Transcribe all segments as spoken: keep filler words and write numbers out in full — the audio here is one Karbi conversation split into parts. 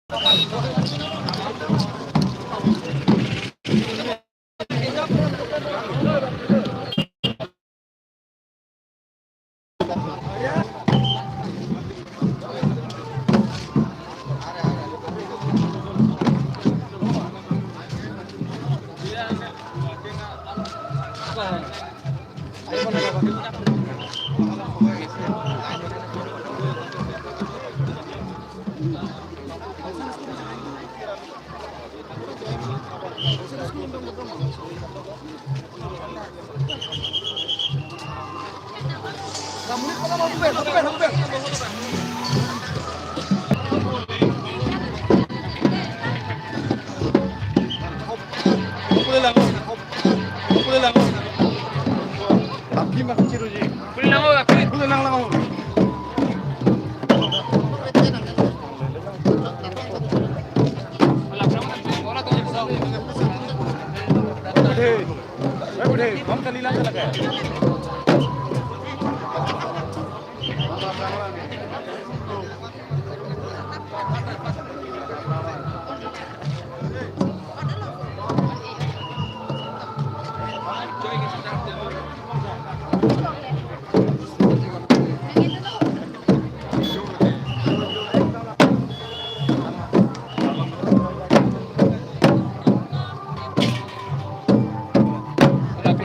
Lapor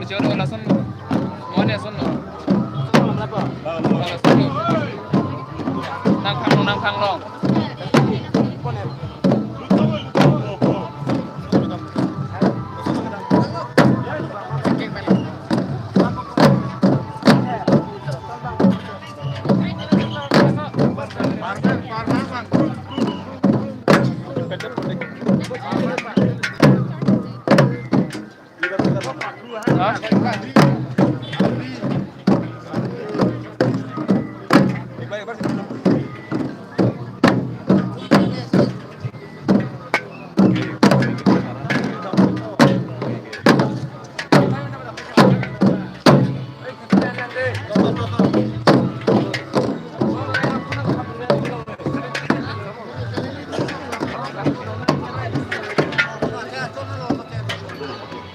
choro lason. Mane son. Nang khang nang khang.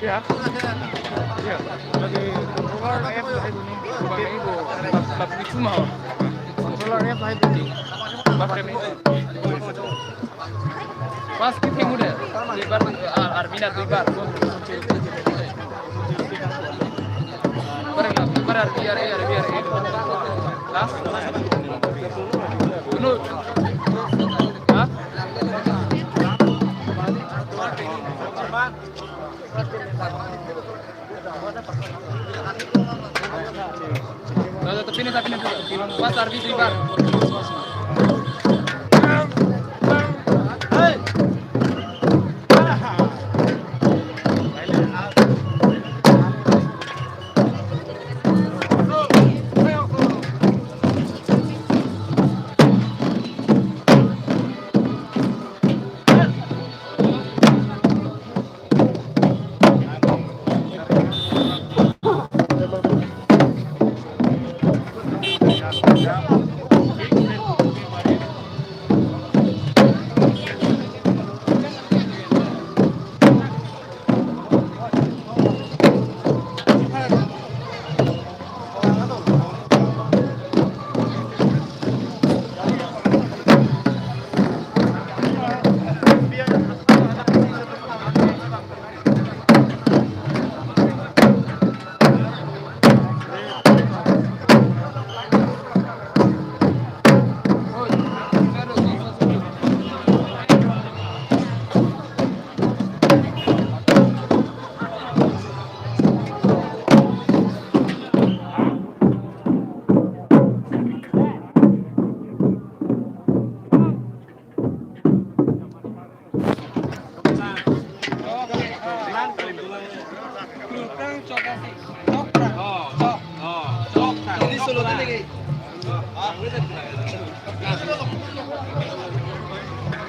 Ya. Ya. Lagi controller F hai ini. Bukan ini, Bu. Lap-, lap itu mah. Controller F hai ini. Bapak ini. Pas kita muda. Duibar, ah, Armina duibar. Barang lah, barang R B R A, R B R A. Hah? Anu. Hah? Nah, tapi ini, tapi ini. Pas R B duibar.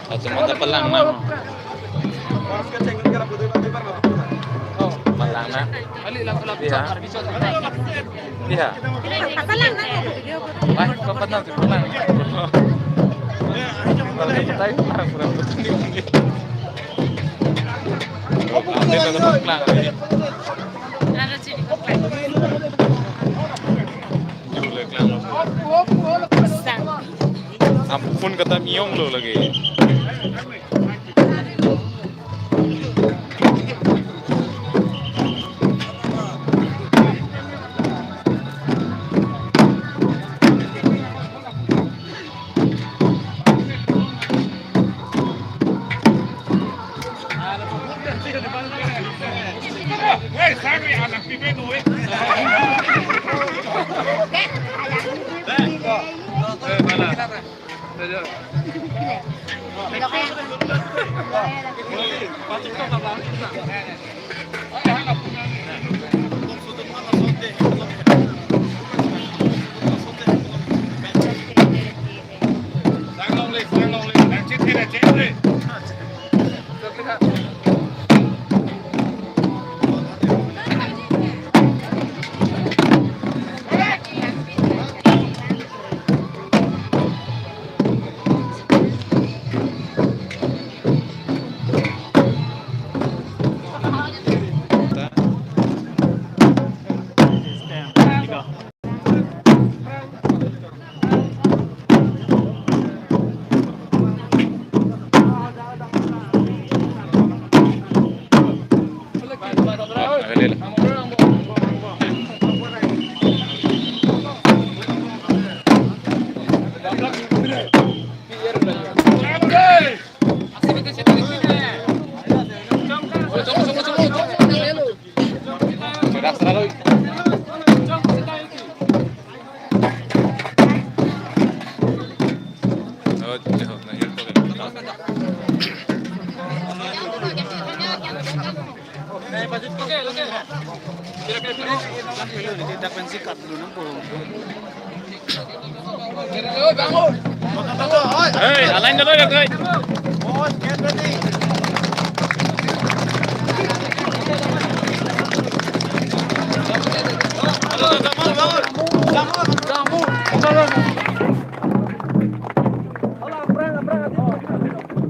Acuma ada pelang, Nang. Pelang, Nang. Iya. Iya. Ay, papat na, papat na. Tayo, pura pura tinggi. Ante ko keplang. Ada sini keplang. Jule klang. Sang. Ampun kata miong lo lagi. Hey, alain dulu ya, guys.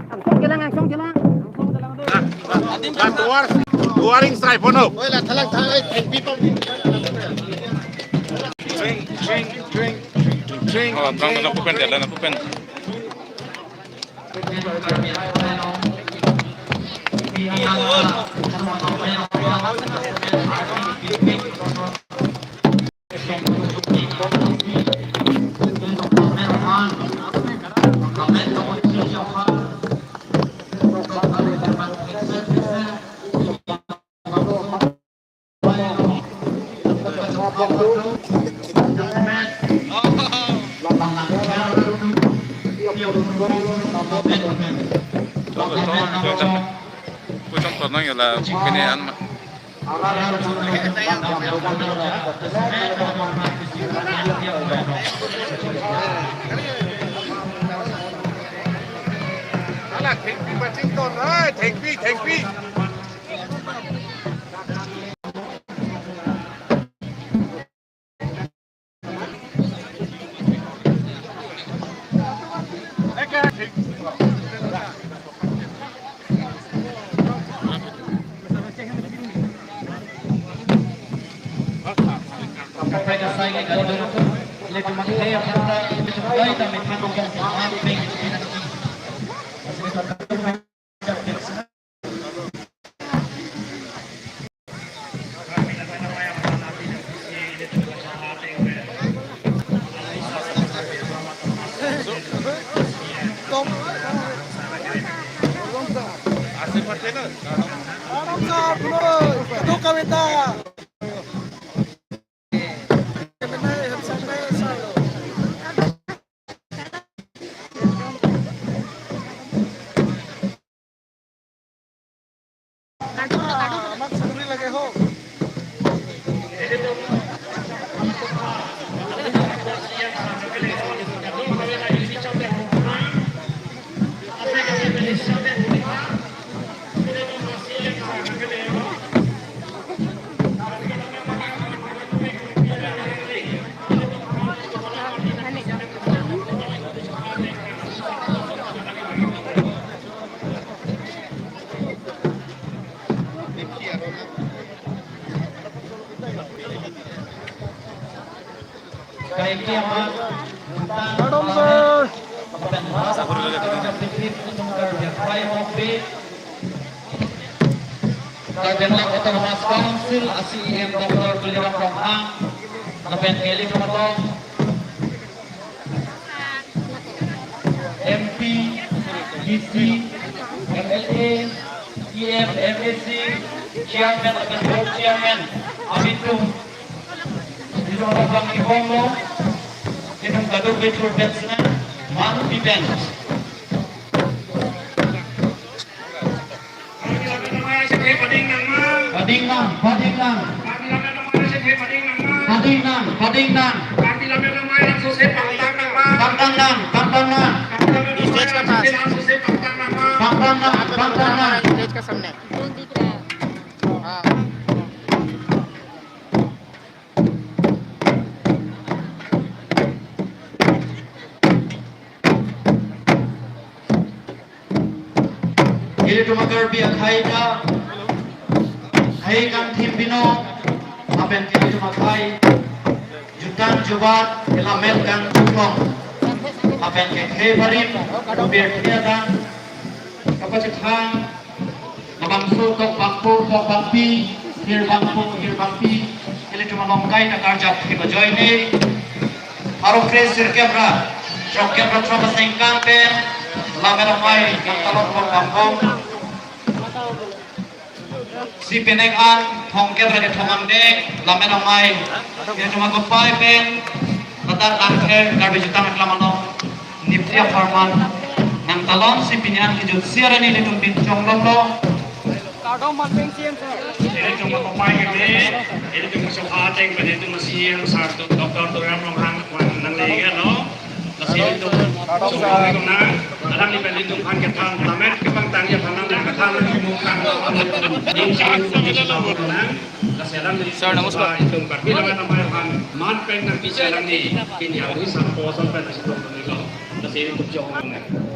Angsong kelang, angsong kelang. Duar, duar ingsai pono. Oi, la thalang thalang, eh, people. Drink, drink, drink, drink. Oh, drink, drink, drink. Drink. Puchong tornang yola kene an ma. Ala thengpi pachingthon, ai, thengpi, thengpi. Karbi Anglong Autonomous Council a C E M Doctor Tuliram Ronghang lapen kali atum along M P, D C, M L A, E M, M A C, Chairman lapen Board Chairman abitum, ilitum aphan kibomlo, ilitum kadokave chur pen sina, man pi pen. Pading nang, pading nang. Pading nang, pading nang. Pangtang nang, pangtang nang. Stage ka pas. Pangtang nang, pangtang nang. Stage ka samne. Ah. Ilitum a-Karbi akhei ta, khei kangthim binong, lapen ke ilitum akhei jutang jubat, elamet kangchuklong, lapen ke khei barim, birthday adang kapachethang, labangso tok bangpo, tok bangpi, hir bangpo, hir bangpi, ilitum along kaita karjap thip ajoine, pharo kre sirkep ra throkkep ra throksi aningkan pen, lamet amei nangtalon bom bom bom. Si penek an thomkep ra kethom angdeng, lamet amei ilitum akopai pen, ladak Langther Karbi Jutang Aklam along nipti apharman nangtalon, si pini an kejut si arni ilitum pinchong lomlo. Kardom manpeng C M sir. Ilitum akopai keme, ilitum sokha ateng pen ilitum C M sir Doctor Tuliram Ronghang aphan nangle-iklo. Lasi ilitum sokha ateng na, alangli pen ilitum aphan kethan, lamet kepangtangji aphan nang kethan nang imuk tang. Ning sing ilitum sokha ateng na. Lasi alangli, sir, namaskar, ilitum Karbi lamet amei aphan man pen nangpi si alangli pini arni sarpo ason pen nangchedondunlo. Lasi ilitum chong nang.